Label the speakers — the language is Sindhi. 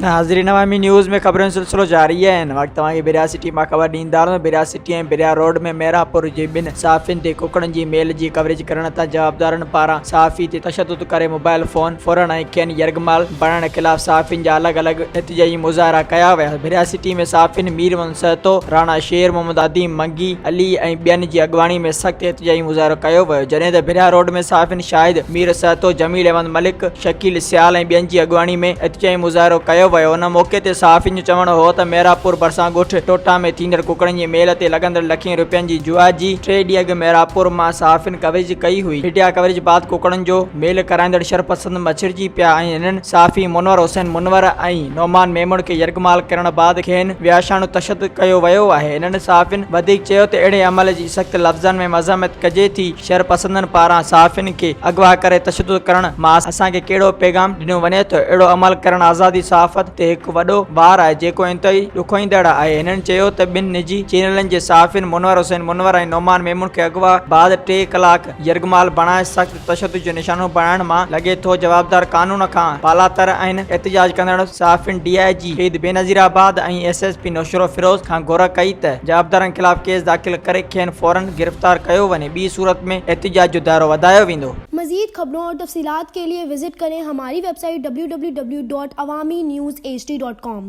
Speaker 1: ناظرين عوامي نيوز ۾ خبرن جو سلسلو جاري آهي هن وقت توهان کي بريا سٽي مان خبر ڏيندا هلون بريا سٽي ۽ بريا روڊ ۾ ميراپور جي ٻن صحافين تي ڪڪڙن جي ميل جي ڪوريج ڪرڻ تان جوابدارن پاران صحافي تي تشدد ڪري موبائل فون ڦرڻ ۽ کين يرغمال بڻائڻ خلاف صحافين جا الڳ الڳ احتجاجي مظاهرا ڪيا ويا ڀريا سٽي ۾ صحافين مير محمد سهتو، راڻا شير محمد عديم منگي، علي ۽ ٻين جي اڳواڻي ۾ سخت احتجاجي مظاهرو ڪيو ويو جڏهن ته ڀريا روڊ ۾ صحافين شاهد مير سهتو، جميل احمد ملڪ، شڪيل سيال ۽ ٻين جي اڳواڻي ۾ احتجاجي مظاهرو ڪيو ويو ان موقعي تي صحافين جو چوڻ هو ته ميراپور ڀرسان ڳوٺ ٽوٽا ۾ ٿيندڙ ڪڪڙن جي ميل تي لڳندڙ لکين روپين جي جوا جي ٽي ڏينهن اڳ ميراپور مان صحافين ڪوريج ڪئي هئي ميڊيا ڪوريج بعد ڪڪڙن جو ميل ڪرائيندڙ شرپسند مڇرجي پيا ۽ هنن صحافي منور حسين منور ۽ نعمان ميمڻ کي يرغمال ڪرڻ بعد کين وحشاڻو تشدد ڪيو ويو آهي هنن صحافين وڌيڪ چيو ته اهڙي عمل جي سخت لفظن ۾ مذمت ڪجي ٿي شرپسندن پاران صحافين کي اغوا ڪري تشدد ڪرڻ مان اسان کي ڪهڙو پيغام ڏنو وڃي ٿو؟ اهڙو عمل ڪرڻ آزادي صحافت تي هڪ وڏو وار آهي جيڪو انتهائي ڏکوئيندڙ آهي. هنن چيو ته ٻن نجي چينلن جي صحافين منور حسين منور ۽ نعمان ميمڻ کي اغوا بعد ٽي ڪلاڪ يرغمال بڻائي سخت تشدد جو نشانو بڻائڻ مان لڳي ٿو جوابدار قانون کان بالاتر آهن. احتجاج ڪندڙ صحافين D I G Shaheed Benazirabad ۽ S S P Naushahro Feroze کان گهر ڪئي ته جوابدارن خلاف ڪيس داخل ڪري کين فورن گرفتار ڪيو وڃي ٻي صورت ۾ احتجاج جو دائرو وڌايو ويندو.
Speaker 2: مزيد خبرون اور تفصيلات کے لئے وزٽ ڪرين ھماري web site www.awamiNewsHD.com.